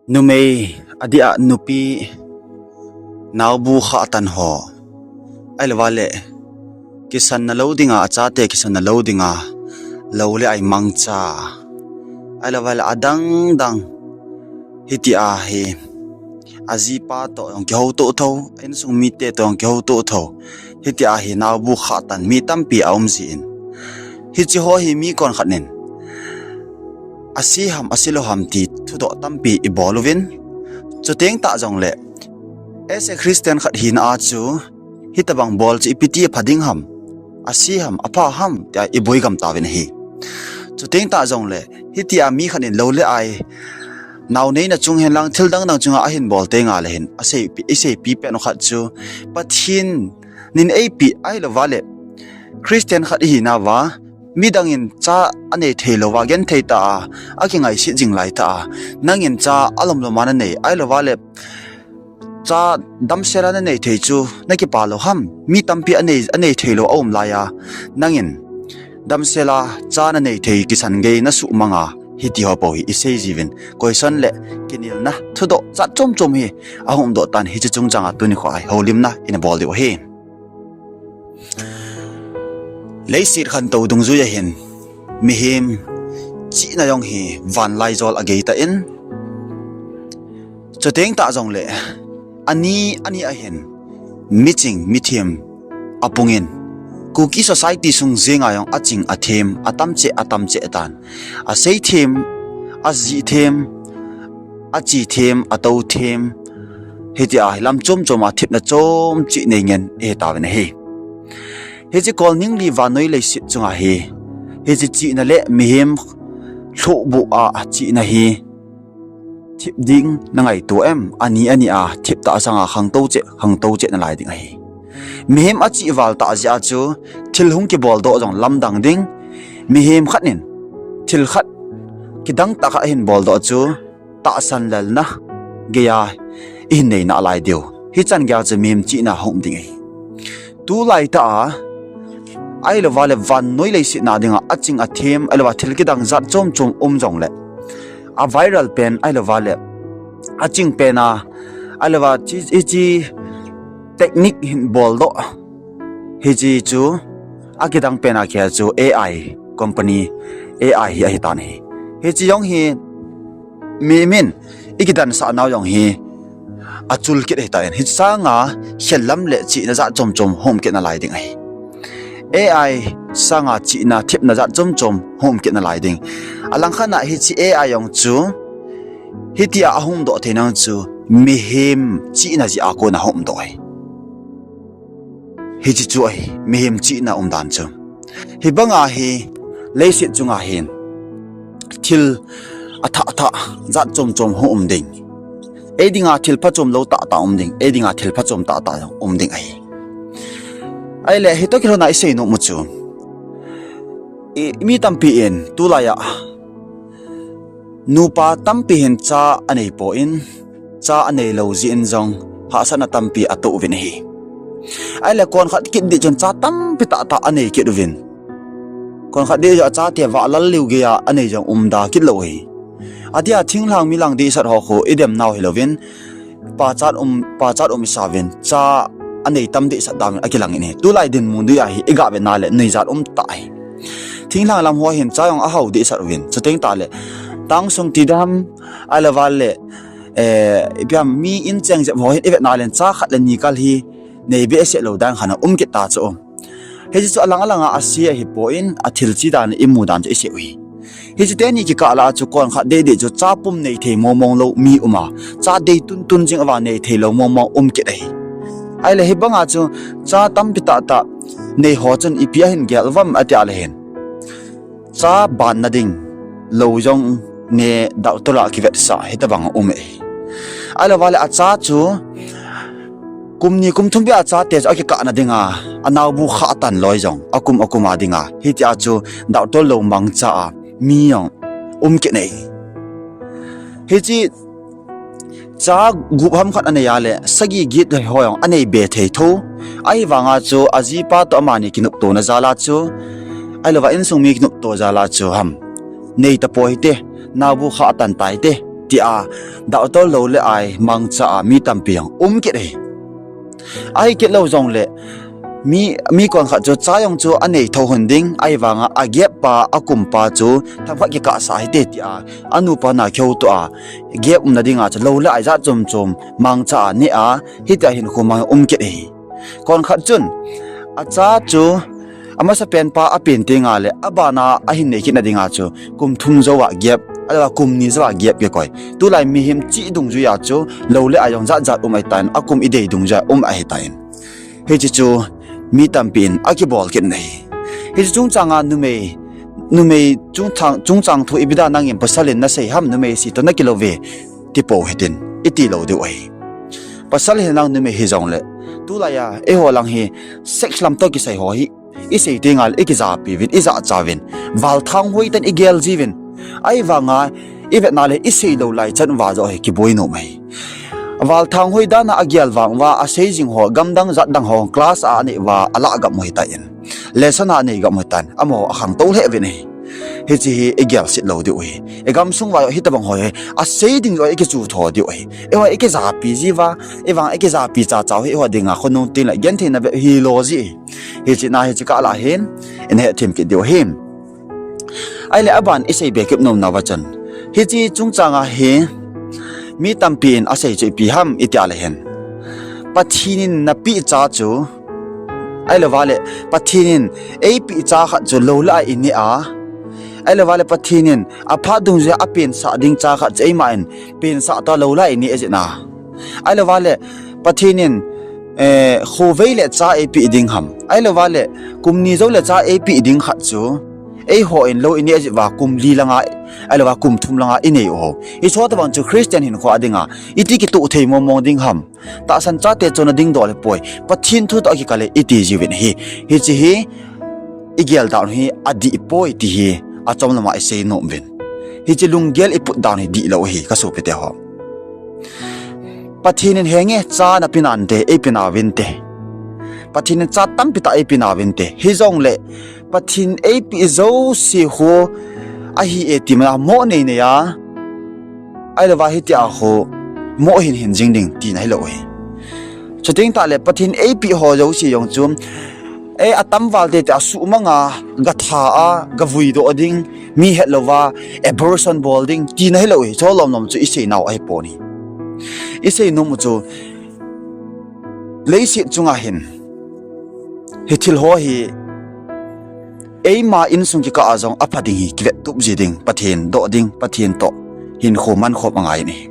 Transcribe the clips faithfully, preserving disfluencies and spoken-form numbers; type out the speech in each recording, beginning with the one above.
Numei, adeh a nupi, naobu khatan ho, ahilouva le kisanna lou dinga, achate kisanna lou dinga, lou le ai mangcha, ahilouva le adang dang, hitia hi ajipa toh jong kihoutoh thou, insung mite toh jong kihoutoh thou, hitia hi naobu khatan mi tampi aum jin, hiche ho hi mi konkhat in ase ham, ase lou ham ti thudoh tampi ibol uvin. Chuteng tah jongle, as a Christian khat hina a chu, hitobang bol chu ipi ti apha ding ham, ase ham, apha ham tia iboi gam tauvin ahi. Chuteng tah jongle, hitia mi khat in lou le ai, naoneina chung henlang thil dang dang chunga ahin bol tengle hin, aseipi, iseipi pen u khat chu, Pathen in eipeh ahilouva le, Christian khat ihinauva, midang in cha anei theilouva, genthei tah a, akingaiset jing lai tah a, nangin cha alomlom a nanei, ahilouva le, cha damsel a nanei thei chu nakipa lou ham, mi tampi anei, anei theilou aum laiya, nangin damsel a cha nanei thei kisan gei nasuhmang a, hiti ho bou hi isei jiuvin, koison le kinelna thudoh jat chom chom hi ahung umdoh tan, hiche chungchang a tuni kho a hi houlimna ina bol diu ahi. Leiset khantou dungjui a hin, mihem chihna jong hi vanlaijol agei tah in, chuteng tah jongle, ani, ani a hin, miching, mithem apung in, Kuki society sung jenga jong aching athem, atam cheh, atam cheh tan. Asei them, ajih them, ache them, atou them, hitia hi lam chom chom a thepna chom cheh nei ngen ihi tauvin ahi. Hiche kolning li vannoi leiset chunga hi, hiche chihna le mihem lhohbuh a chihna hi thep ding nangaito em? Ani ani a thep tah sanga khangtou cheh, khangtou cheh nalai ding ahi. Mihem achih val tah jeh a chu thil hung kibol doh jong lamdang ding. Mihem khat in thil khat kidang tah khat ahin bol doh chu tahsan lelna geiya ihin nei nalai diu. Hichan geiya chu mihem chihna hung um ding ahi. Tulai tah a, ahilouva le vannoi leiset na dinga aching athem, ahilouva thil kidang jat chom chom um jongle, aviral pen, ahilouva le aching pen a, ahilouva hiche, hiche technique hin bol doh, hiche chu akidang pen a kia chu A I company, A I hi ahitan ahi. Hiche jong hi mihem in ikidansah nau jong hi achul kit ahitan, hiche sanga khellam le chihna jat chom chom hung um kit nalai ding ahi. A I sanga chihna, thepna jat chom chom hung um kit nalai ding. Alangkhat a hiche A I jong chu hitia ahung umdoh thei nau chu mihem chihna jeh a kona hung umdoh ahi. Hiche chu ahi, mihem chihna umdan chu. Hibanga hi, leiset chunga hin thil athah thah jat chom chom hung um ding. Ei dinga thil phachom lou tah tah um ding, ei dinga thil phachom tah tah jong um ding ahi. Ahile, hitoh kilhona isei nom u chu, mi tampi in tulai a nupa tampi hin cha aneipoi, cha aneilou jeh in jong hahsatna tampi atoh uvin ahi. Ahile konkhat kit ding chun cha tampi tahtah anei kit uvin, konkhat ding jong achate vahlal leu geiya anei jong umda kit lou ahi. Adeh a thinglhang milang dehset ho khu idem nau hilouvin, pachat um, pachat um isauvin, cha anei tam dehset dan in akilang in ahi. Tulai dinmun dei a hi iga vetna le nuijat umtah ahi. Thinglhang lam ho hin cha jong ahao dehset uvin, chuteng tahle tangsung ti dam, ahilouva le, eh, ipi ham, mi incheng jep ho hin ivetna le cha khat le ni kal hi nei behseh lou dan khat aum kit ta chu. Hiche chu alang alanga ase ahipoi, athil che dan imu dan chu isei u ahi. Hiche teni kikah lah a chu konkhat dei dei chu cha pum nei thei mong mong lou mi um a, cha dei tun tun jing uva nei thei lou mong mong um kit ahi. Ahile hibanga chu cha tampi tahtah nei ho chun ipi ahin gel uvam atia le hin, cha banna ding lou jong ne doctor a kivetsah hitobang aum e. Ahilouva le acha chu kum ni kum thum beh a chate chu akikahna dinga, anaobu khatan loi jong akum akum a dinga, hitia chu doctor lou mangcha a mi jong um kit e. Hiche cha gup ham khat anei a le sagi get ho jong anei be thei tho. Ahivanga chu ajipa toh amani kinoptona jal a chu, ahilouva insung mi kinopto jal a chu ham, nei tapoi hite, naobu khatan tai te, tia doctor lou le ai mangcha a mi tampi jong um kit ahi. Ahi kit lou jongle mi, mi konkhat chu cha jong chu anei tho hon ding, ahivanga agep pa, akum pa chu themkhat kikahsah hite tia anupa na kihouto a, gep umna dinga chu lou le ai jat chom chom mangcha a neh a, hitia hinkho mang um kit ahi. Konkhat chun acha chu amasapen pa apen tengle abana ahin nei kitna dinga chu kum thum jouva gep, ahilou a kum ni jouva gep kikoi. Tulai mihem chih dungjuia chu lou le ai jong jat jat um ahitan, akum idei dungjuia um ahitan. Hiche chu mi tampi in akibol kit ahi. Hiche chungchanga numei, numei chungchang, chungchang thu ipi dia nangin pasal in nasei ham, numei se toh nakilouve, tipou hitin, iti lou diu ahi. Pasal hinlang numei hijongle, tulaiya eiho lang hi sex lam toh kisai ho hi isei tengle ikijapiuvin, ijahchauvin, valthang hoitah in igel jiuvin. Ahivanga ivetna le isei lou lai chan uva joh hi kiboi nom ahi. Valthang hoi dana agel vang uva asei jing ho, gamdang jatdang ho class a anei uva alah gam u hitan, lesson a anei gam u hitan, amaho akhangtou lheh uvin ahi. Hiche hi igelset lou diu ahi. Igamsung uva joh hitobang ho hi asei ding joh ikichu tho diu ahi. Eiho ikijapi jiuva, eivang ikijapi chacha u hi eiho dinga khonung tengle gentheina bep hilou ji ahi. Hiche na hiche kah lah hin ihethem kit diu ahi. Ahile aban isei be kit nomnauva chun, hiche chungchanga hi mi tampi in asei chu ipi ham itia le hin, Pathen in napeh cha chu, ahilouva le Pathen in eipeh cha khat chu lou le ai ineh a, ahilouva le Pathen in aphat dungjuia apensah ding cha khat chu eima in pensah ta lou le ai ineh jeh a, ahilouva le Pathen in, eh, khovei le cha eipeh ding ham, ahilouva le kum ni jou le cha eipeh ding khat chu eihon lou ineh jeh uva kum li langa, ahilouva kum thum langa inei u ho, hiche tobang chu Christian hinkho a dinga iti kitoh thei mong mong ding ham. Tahsan chate chonna dingdoh le poi, Pathen thu toh akikal e iti jiuvin ahi. Hiche hi igel dan hi adih poi ti hi achom lama isei nom uvin. Hiche lunggel iput dan hi dihlou ahi kasopite ho. Pathen in henge cha nape nante, eipe nauvinte. Pathen in cha tampi tah eipe nauvinte. Hijongle Pathen eipeh jouse ho ahi e ti mana moh nei nei a, ahilouva hitia ho moh hin hin jing ding tina hilou ahi. Chuteng tahle Pathen eipeh ho jouse jong chu, eh, atam val teitei a suhmanga gatha a gavuidoh ding, mi hetlouva abortion bol ding tina hilou ahi. Hiche lomlom chu isei nau ahipon ahi. Isei nom u chu leiset chunga hin hithil ho hi eima insung kikah a jong apha ding hi kivettup ji ding, Pathen doh ding, Pathen toh hinkho mankhom angai in ahi.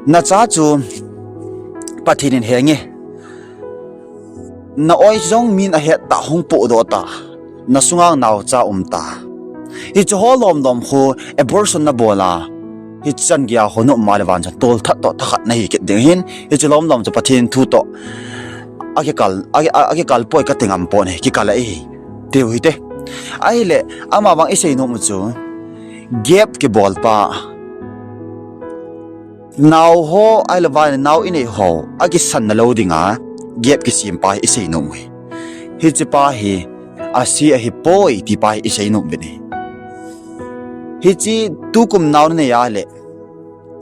Nacha chu Pathen in henge, na-oi jong min ahet tah hung pohdoh tah, nasunga naocha um tah. Hiche ho lomlom khu abortion nabol a, hichan geiya ho naum a le vang chun tolthat toh thakhat nahi kit ding ahin, hiche lomlom chu Pathen thu toh akikal, a, a, akikal poi kati ngam pon ahi, kikal ahi, tiu hite. Ahile, amavang isei nom u chu, gap kibol pa, nao ho, ahilouva nao inei ho akisanna lou dinga gap kisem pa hi isei nom u ahi. Hiche pa hi ase ahipoi ti pa hi isei nom uvin ahi. Hiche tukum nao nanei a le,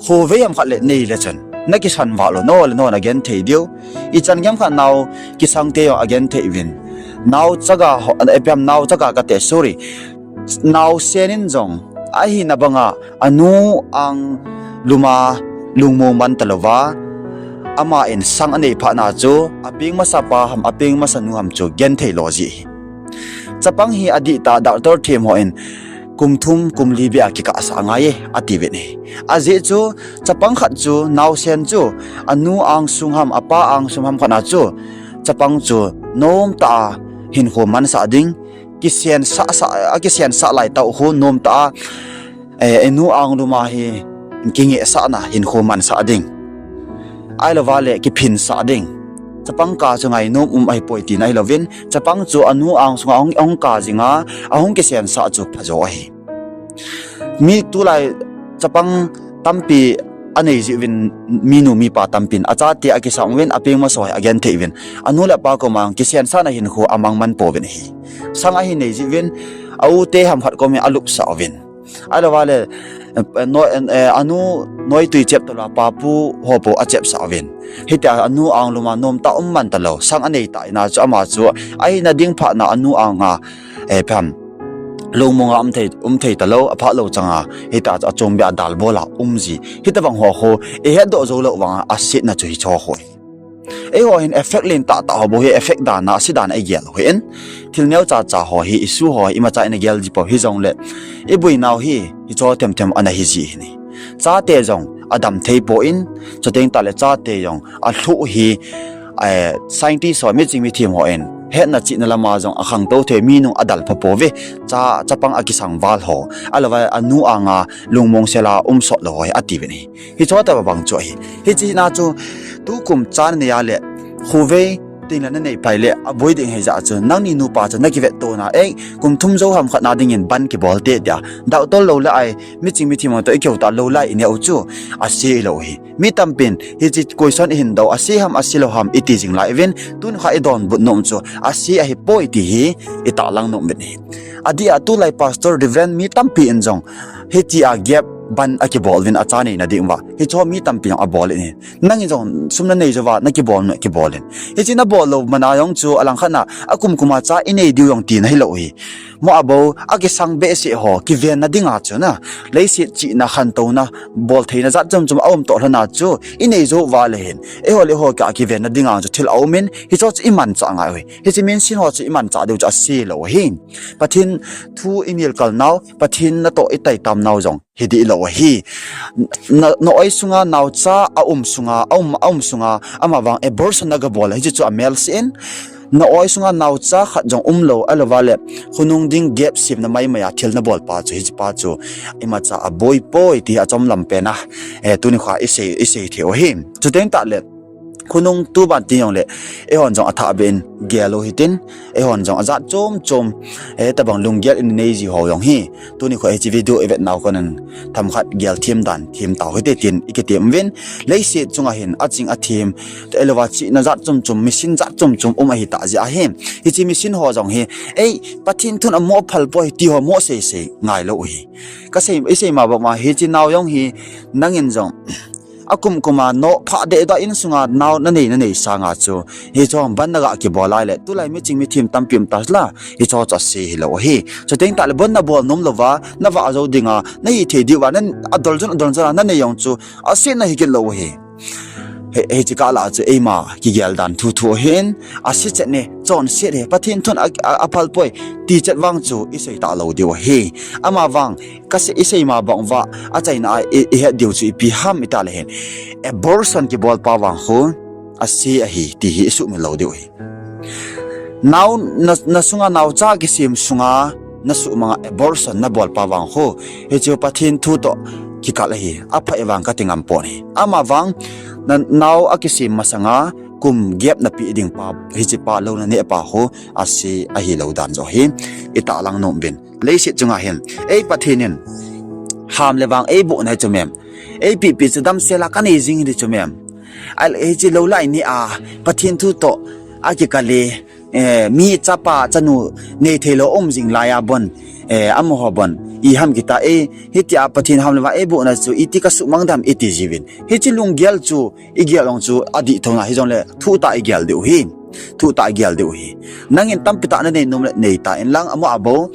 khovei ham khat le nei le chun nakisan val u, nao le nao nagenthei diu, ichan gei ham khat nao kisang te jong agenthei uvin. Nao chaga ho, ipi ham, nao chaga kate, sorry, naosen in jong ahina banga anu ang luma lungmong man talouva, ama in sang anei phatna chu apeng masapa ham, apeng masanu ham chu genthei lo ji ahi. Chapang hi adihtah, doctor them ho in kum thum kum li beh a kikahsah angai e atiuvin ahi. Ajeh chu chapang khat chu, naosen chu anu angsung ham, apa angsung ham khat a chu, chapang chu nomtah a hinkho mansah ding, kisensah sah, akisensah lai tah u khu nomtah a, eh, inu angluma hi kingehsahna hinkho mansah ding, ahilouva le kiphinsah ding. Chapang kah chu ngainom um ahipoi tina hilouvin, chapang chu anu angsunga ahung, ahung kah jinga, ahung kisensah chu phajo ahi. Mi tulai chapang tampi anei jiuvin, minu mipa tampin achate akisang uvin, apeng masa ho hi agenthei uvin, anu le apa koma kisensahna hinkho amang man pouvin ahi. Sang ahin nei jiuvin, a-u te ham khat komin alupsah uvin. Ahilouva le, eh, noi, eh, anu noi tui chep taloh a papu ho po achepsah uvin. Hitia anu anglum a nomtah um man talou, sang anei tah in a chu ama chu ahina ding phatna anu anga, eh, phem, lungmong a um thei, um thei talou, aphat lou chang a, hitia chu achongbeh a dalbol a um ji. Hitobang ho khu ihetdoh jou lou vang a, asetna chu hiche ho khu ahi. Eiho hin effect len tahtah ho bou hi, effect dan a, ase dan a igel u ahin. Thil neocha cha ho hi, issue ho hi imacha ina gel ji pou, hijongle iboinau hi hicheho themthem ana hiji ahi. Chate jong adam thei poi, chuteng tahle chate jong alhuh hi, eh, scientist ho, miching mithem hon hetna chihna lama jong akhangtou thei, mi nung adalpha pouve. Cha, chapang akisang val ho, ahilouva anu anga lungmong sel a um sot lou ho hi atiuvin ahi. Hicheho tobang chu ahi. Hiche na chu tukum cha nanei a le, khovei tin la nanei pai le aboi ding ahijeh chun, nangni nupa chu nakivetto na, ei, kum thum jou ham khat na dingin ban kibol te tia doctor lou le ai, miching mithem ho toh ikihou tah lou lai ineh u chu ase lou ahi. Mi tampin hiche question ihin dou, ase ham ase lou ham iti jing lai uvin, tunikho idonbut nom chu ase ahipoi ti hi itahlang nom uvin ahi. Adeh a tulai pastor, reverend, mi tampi in jong hitia gap ban akibol uvin, acha neina diuva. Hicheho mi tampi jong abol in ahi. Nangin jong sum nanei jouva nakibol, nakibol in. Hiche nabol lou man a jong chu alangkhat na akum kum a cha inei diu jong tina hilou ahi. Mo abou, akisang behseh ho kivenna dinga chu na, leiset chihna khantouna, bol theina jat chom chom aum toh lhon a chu inei jou uva le hin, eiho le eiho kivenna dinga chu thil aumin, hicheho chu imanchah ngai u ahi. Hiche minsin ho chu imanchah diu chu ase lou ahi. Pathen thu inelkal nau, Pathen natoh itaitam nau jong hidih lou ahi. Na, na-oi sunga naocha aum sunga, aum, aum sunga, amavang abortion nagabol a, hiche chu amelse in. Na-oi sunga naocha khat jong umlou, ahilouva le khonung ding gap semna maimai a thil nabol pa chu, hiche pa chu imacha aboi poi ti achom lam pen a, eh, tunikho isei, isei thei u ahi. Chuteng tahle khonung tuban ti jongle, eihon jong athahbeh in gel u hitin, eihon jong ajat chom chom, eh, tobang lunggel inei ji ho jong hi, tunikho hiche video ivet nau konin themkhat gel them dan them tau hite tin ikitem uvin. Leiset chunga hin aching athem, ahilouva chihna jat chom chom, machine jat chom chom um ahitah jeh ahi. Hiche machine ho jong hi, ei, Pathen thun amoh phal poi ti ho moh seisei ngailou u ahi. Kasei, isei ma bang ma hiche nau jong hi, nangin jong akum kum a nophah deh deh a insunga nao nanei, nanei sanga chu, hiche ho ban naga kibol lai le, tulai miching mithem tampi um ta la, hicheho chu ase hilou ahi. Chuteng tahle bon nabol nom louva, navah jou dinga nahi thei diuva, nan adol jon, adol jon a nanei jong chu asetna hikit lou ahi. Hi, hiche kah lah chu eima kigel dan thu thu ahin, ase chet ne, chonset hi, Pathen thun a, a, aphal poi ti chet vang chu isei talou diu ahi. Amavang, kasei, isei ma bang uva achaina a i, ihet diu chu ipi ham itile hin, abortion kibol pa vang khu ase ahi ti hi isuhmil lou diu ahi. Nao, na, nasunga naocha kisem sunga nasuhmanga abortion nabol pa vang khu, hiche Pathen thu toh kikal ahi, aphai vang kati ngam pon ahi. Amavang, na, nao akisem masanga kum gap napeh ding pa, hiche pa lou naneh pa khu ase ahilou dan joh hi itahlang nom uvin. Leiset chunga hin, ei, Pathen in ham le vang eiboh nai chu mem, eipeh peh chu damsel a kanei jing hi di chu mem. Ahi, hiche lou lai neh a, Pathen thu toh akikal e, eh, mi chapa chanu nei theilou um jing lai a bon, eh, amaho bon iham kita, ei, hitia Pathen ham le vang eiboh na chu iti kasuhmang dem iti jiuvin. Hiche lunggel chu igel jong chu adih thouna hijongle thuhtah igel diu ahi. Thuhtah igel diu ahi. Nangin tampi tah nanei nom le nei tan lang, amo abou,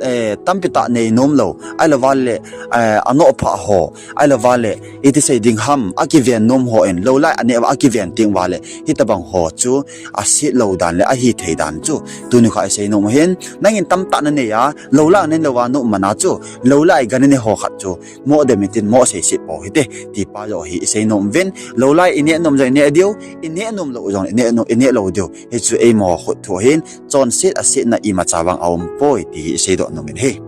eh, tampi tah nei nom lou, ahilouva le, eh, anoh phah ho, ahilouva le iti sei ding ham, akiven nom hon lou lai aneh uva akiven teng uva le, hitobang ho chu aset lou dan le ahithei dan chu tunikho isei nom u ahin. Nangin tamtah nanei a, lou lai anei louva na um man a chu, lou lai ga nanei ho khat chu moh dem in tin, moh seiset pou hite ti pa joh hi isei nom uvin. Lou lai ineh nom jong ineh diu, ineh nom lou jong ineh nom, ineh lou diu, hichu eima khut thu ahin. Chonset asetna imacha vang aumpoi ti hi iseidoh nom in ahi.